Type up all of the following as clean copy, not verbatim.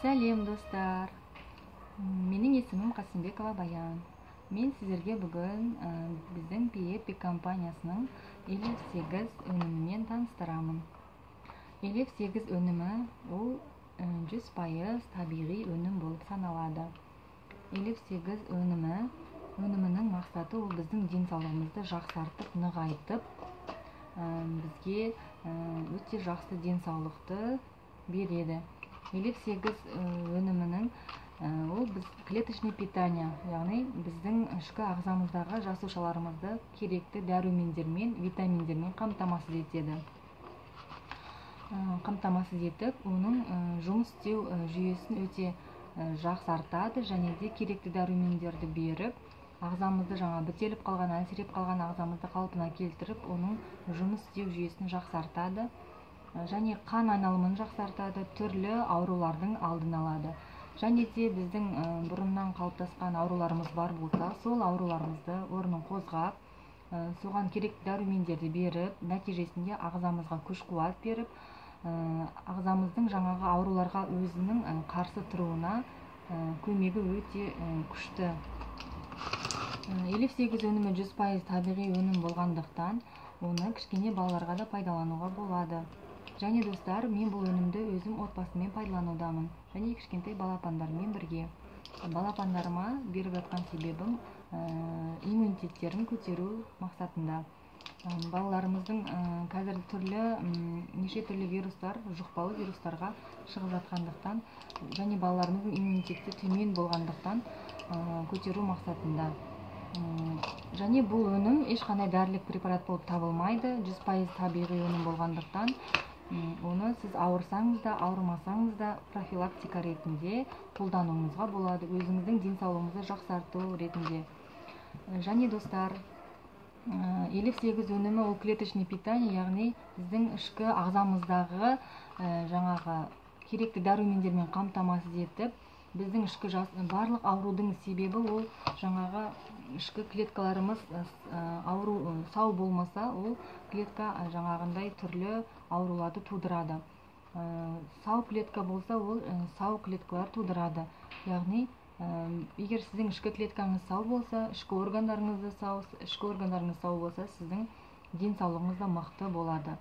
Сәлем, достар! Менің есімім Қасымбекова Баян. Мен сіздерге бүгін біздің Пиепи компаниясының Элев 8 өнімімен таныстырамын. Элев 8 өнімі ол 100% табиғи өнім болып саналады. Элев 8 өнімінің мақсаты ол біздің денсаулығымызды жақсартып, нығайтып, бізге өте жақсы денсаулықты береді. Элев 8 өнімінің ол біз клеточный питание, яғни біздің ішкі ағзамыздағы жасушаларымызды керекті дәрумендермен, витаминдермен қамтамасыз етеді. Қамтамасыз етіп, оның жұмыс істеу жүйесін өте жақсартады және де керекті дәрумендерді беріп, ағзамызды жаңа бітеліп қалған, әлсіреп қалған ағзамызды қалпына келтіріп, оның жұмыс істеу жүйесін жақсартады және қан айналымын жақсартады, түрлі аурулардың алдын алады. Және де біздің бұрыннан қалыптасқан ауруларымыз бар болса, сол ауруларымызды орнын қозғап, соған керекті дәрумендерді беріп, нәтижесінде ағзамызға күш қуат беріп, ағзамыздың жаңағы ауруларға өзінің қарсы тұруына көмегі өте күшті. Элев 8 өнімі 100% табиғи өнім болғандықтан, оны кішкене балаларға да пайдалануға болады. Және достар, мен бұл өнімді өзім отбасыммен пайдаланудамын және кішкентай балапандармен бірге. Балапандарыма беріп жатқан себебім иммунитеттерін көтеру мақсатында. Балаларымыздың қазір түрлі неше түрлі вирустар, жұқпалы вирустарға шығып жатқандықтан және балаларымыздың иммунитеті төмен болғандықтан көтеру мақсатында. Және бұл өнім ешқандай дәрілік препарат болып табылмайды, 100% табиғи өнім болғандықтан оны сіз ауырсаңыз да, ауырмасаңыз да профилактика ретінде қолдануыңызға болады, өзіңіздің денсаулығыңызды жақсарту ретінде. Және достар, Элев 8 өнімі ол клеточный питание, яғни біздің ішкі ағзамыздағы жаңағы керекті дәрумендермен қамтамасыз етіп, біздің ішкі барлық аурудың себебі ол жаңағы ішкі клеткаларымыз ауру сау болмаса, ол клетка жаңағындай түрлі ауруларды тудырады. Сау клетка болса, ол сау клеткалар тудырады. Яғни, егер сіздің ішкі клеткаңыз сау болса, ішкі органдарыңыз да сау, ішкі органдарыңыз сау болса, сіздің денсаулығыңыз да мықты болады.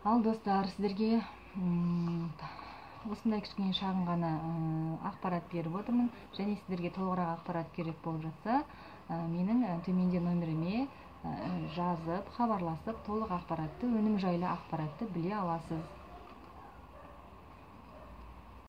Ал достар, сіздерге осындай кішкене шағын ғана ақпарат беріп отырмын. Және сіздерге толығырақ ақпарат керек болып жатса, менің төменде номеріме жазып, хабарласып, толық ақпаратты, өнім жайлы ақпаратты біле аласыз.